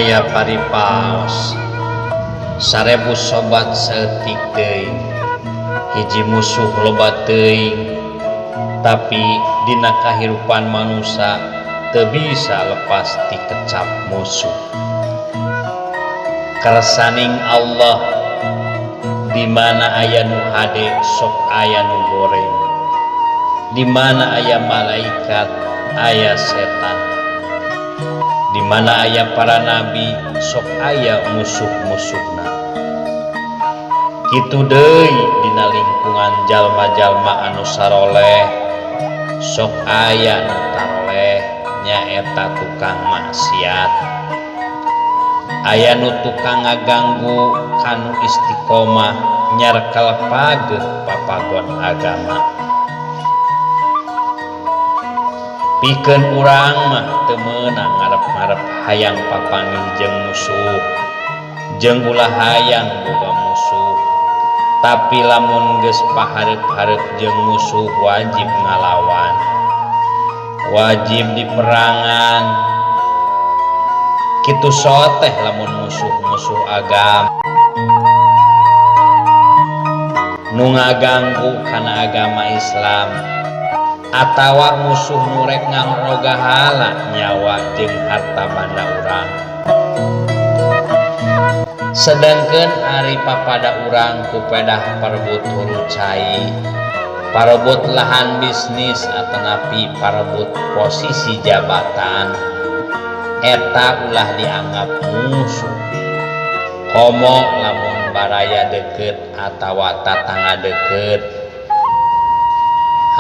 Aya paripaos sarebu sobat saeutik teuing hiji musuh loba teuing tapi dina kahirupan manusia teu bisa lepas ti kecap musuh. Kersaning Allah di mana aya nu hade sok aya nu goreng, di mana aya malaikat aya setan, di mana aya para nabi sok aya musuh-musuhna. Kitu deui dina lingkungan jalma-jalma anu saroleh sok aya nu taroleh nyaeta tukang maksiat, aya nu tukang ngaganggu kanu istiqomah nyarkel pageuh papagon agama. Pikeun urang mah teu meunang ngarep-ngarep hayang papanggih jeung musuh, jeung ulah hayang boga musuh. Tapi lamun geus pahareup-hareup jeung musuh wajib ngalawan, wajib diperangan. Kitu soteh lamun musuh-musuh agama nu ngaganggu kana agama Islam atawa musuh nu rek ngarogahala nyawa jeung harta banda urang. Sedangkeun ari papada urang ku pedah parebut hulu cai, parebut lahan bisnis atanapi parebut posisi jabatan, eta ulah dianggap musuh. Komo lamun baraya deukeut atawa tatangga deukeut.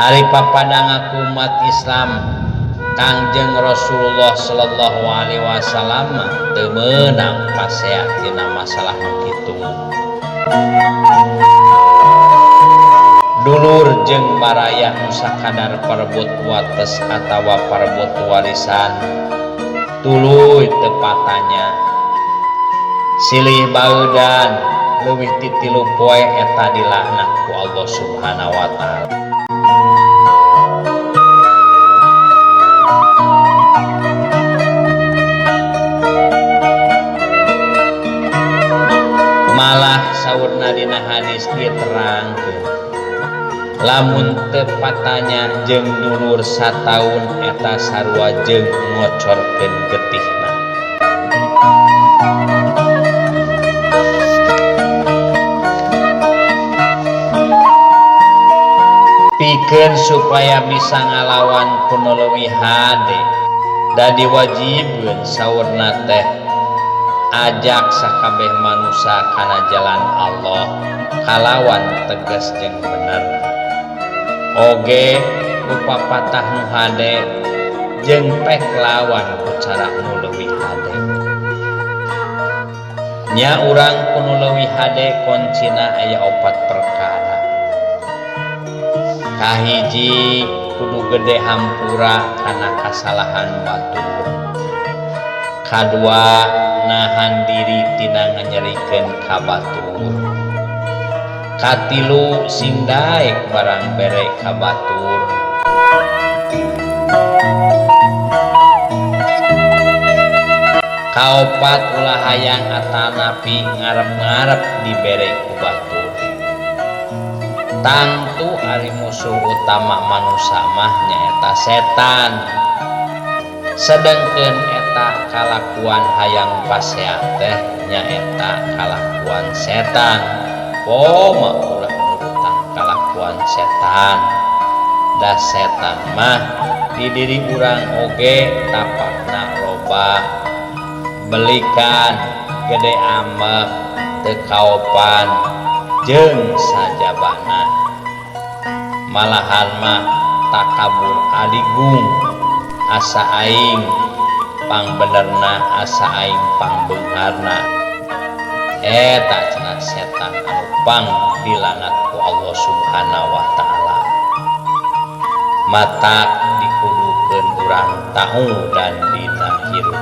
Ari papada ngaku umat Islam Kangjeng Rasulullah sallallahu alaihi wasallam teu meunang pasea tina masalah nu kitu. Dulur jeung baraya nu sakadar parebut wates atawa parebut warisan tuluy teu patanya. Silih baeudan leuwih ti 3 poe eta dilaknat ku Allah Subhanahu wa taala. Malah saurna dina hadis diterangkeun lamun teu patanya jeung dulur sataun eta sarua jeung ngocorkeun getihna. Pikeun supaya bisa ngalawan ku nu leuwih hade da diwajibkeun saurna teh ajak sakabeh manusia kana jalan Allah kalawan tegas jeung bener. Oge ku papatah nu hade jeung pek lawan ku cara nu leuwih hade. Nya urang ku nu leuwih hade kuncina aya 4 perkara. Kahiji kudu gede hampura kana kasalahan batur. Kadua nahan diri tina nganyerikeun ka batur. Katilu sing daek barang bere ka batur. Kaopat ulah hayang atanapi ngarep-ngarep dibere ku batur. Tangtu ari musuh utama manusia mah nyaeta setan. Sedengkeun eta kalakuan hayang pasea teh nyaeta kalakuan setan. Koma ulah nurutan kalakuan setan. Da setan mah di diri urang oge tapakna loba, belikan, gede ambek, teu kaopan jeung sajabana. Malahan mah takabur adigung, asa aing pangbenerna, asa aing pangbeungharna. Eta cenah setan anu pang dilanat ku Allah Subhanahu wa taala. Matak dikudukeun urang tahu dan dina hirup.